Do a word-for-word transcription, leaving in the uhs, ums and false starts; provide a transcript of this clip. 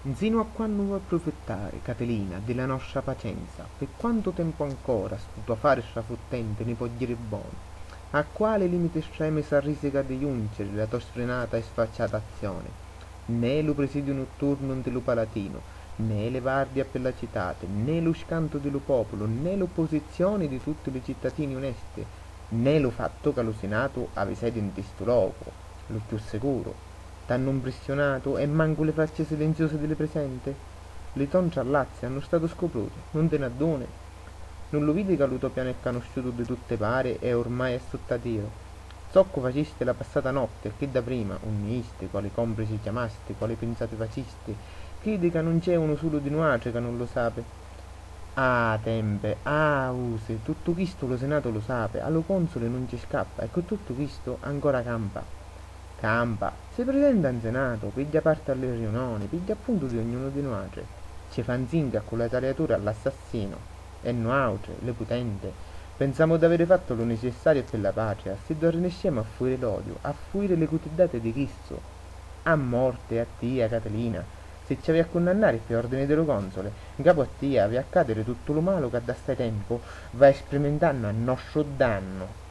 Nzinu a quannu vu apprufittari, Catelina, di la nostra pacenza? Pi quantu tempu ancora stu to fari strafuttenti ni po jiri bonu? A quali limiti estremi s'arrisica di junciri la to sfrinata e sfacciata azioni? Né lu presidiu nutturnu nti lu Palatinu, né li vardii appi la citati, né lu scantu di lu populu, né l'opposizioni di tutti li cittatini unesti, né lu fattu ca lu Sinatu avi sedi nti stu locu, lu cchiù sicuru, t'hannu mprissiunatu e mancu li facci silinziusi di li prisenti? Li to ntrallazzi hannu statu scupruti, nun ti n'adduni? Nun lu vidi ca lu to pianu è canusciutu di tutti pari e ormai è sutta tiru? Zoccu facisti la passata notti e chidda prima, unni jisti, quali comprici chiamasti, quali pinzati facisti, cridi ca nun c'è unu sulu di nuatri ca nun lu sapi? Ah, tempi, ah, usi, tuttu chistu lu Sinatu lu sapi, a lu Consuli nun ci scappa e cu tuttu chistu ancora campa. Campa, si prisenta 'n Sinatu, pigghia parti a li riunoni, pigghia appuntu di ognunu di nuatri, ci fa 'nzinca cu la taliatura all'assassinu, e nuautri, li putenti, pensamu d'aviri fattu lu nicissariu pi la patria, siddu arriniscemu a fuiri l'odiu, a fuiri li cutiddati di chissu. A morti, a tia, Catilina, si ci havi a cunnannari pi ordini di lu Consuli, 'ncapu a tia havi a cadiri tuttu lu malu ca da stai tempu va esprimintannu a nostru dannu.